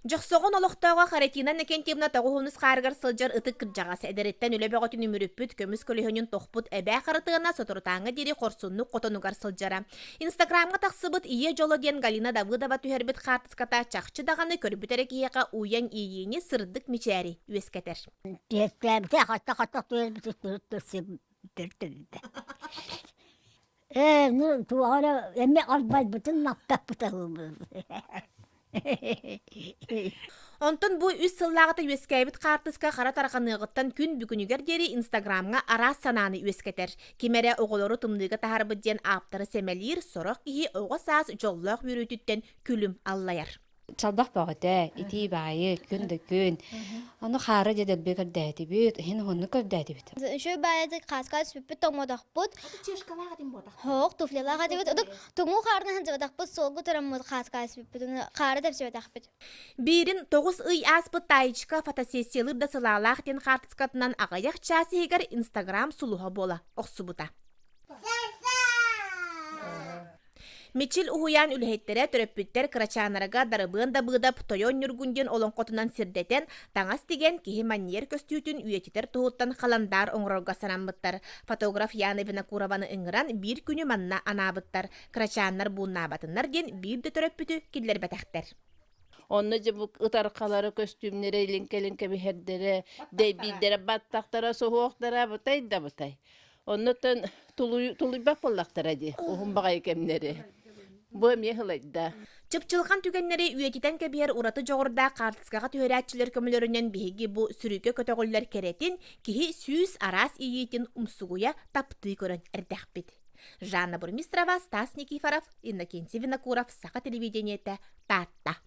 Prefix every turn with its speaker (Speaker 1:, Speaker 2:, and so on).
Speaker 1: Дьохсоҕон олохтооҕо Харитина Иннокентьевна тоҕуһунус хаарыгар сылдьар ытык кырдьаҕас эдэриттэн үлэ бөҕөтүн үмүрүппүт, көмүс көлөһүнүн тохпут эбээ Харытыана соторутааҥҥа диэри хорсуннук хотонугар сылдьара. Инстаграмҥа тахсыбыт Ийэ дьоло диэн Галина Давыдова түһэрбит хаартыската чахчы даҕаны көрбүт эрэ киһиэхэ уйан иэйиини сырдык мичээри үөскэтэр.
Speaker 2: Түһэртээбитэ хатта-хатта түһэрбитэ Ээ, ну туоҕа эрэ эмиэ албайбытын махтаппыта
Speaker 1: Онтон бу үс сыллааҕыта үөскээбит хаартыска хара тарҕаныаҕыттан күн бүгүнүгэр диэри Инстаграмҥа араас санааны үөскэтэр. Ким эрэ оҕолору тымныыга таһаарбыт диэн ааптары сэмэлиир, сорох киһи оҕо саас дьоллоох үөрүүтүттэн күлүм аллайар.
Speaker 3: Чалбах бөҕөтө, итии баайы, күн да күн. Ону хаары дьэ дэлби көрдөөтүбүт, иһин уһуннук көрдөөтүбүт.
Speaker 4: Үчүгэй баайытык хааска түспүппүт тоҥмотохпут.
Speaker 1: Чешкалаах этим буотах.
Speaker 4: Хоох, туфлялаах этибит. Удук туҥуу хаарынан сылдьыбатахпыт, суолга тураммыт хааска түспүппүт, уну хаары тэпсибэтэхпит.
Speaker 1: Биирин 9 ый ааспыт Таечка фотосессиялыыр да сылаалаах диэн хаартыскатынан аҕыйах чаас иһигэр Инстаграм сулуһа буола охсубута. Мичил уһуйаан үлэһиттэрэ төрөппүттэр кырачааннарга Дарыбыан Дабыыдап Тойон Ньургун диэн олоҥхотунан сирдэтэн, таҥас тигэн, киһи манньыйар көстүүтүн үйэтитэр туһуттан халандаар оҥорорго санаммыттар. Фотограф Яна Винокурованы ыҥыран биир күнү манна анаабыттар. Кырачааннар бууннаабатыннар диэн биир да төрөппүтү киллэрбэтэхтэр.
Speaker 5: Онно дьэ бу ытархалара, көстүүмнэрэ илин-кэлин кэбиһэрдэрэ, дэйбиирдэрэ, баттахтара, суһуохтара бытай да бытай. Оннуттан тулуйбат буоллахтара дии, уһун баҕайы кэмнэри. Бу эмиэ ылайда.
Speaker 1: Чыпчылҕан түгэннэри үйэтитэн кэбиһэр ураты дьоҕурдаах хаартыскаҕа түһэрээччилэр көмөлөрүнэн биһиги бу сүрүкэ көтөҕүллэр кэрэтин киһи сүүс араас иэйиитин умсугуйа таптыы көрөн эрдэхпит. Жанна Бурмистрова, Стас Никифоров, Иннокентий Винокуров, Саха телевидениетэ, Таатта.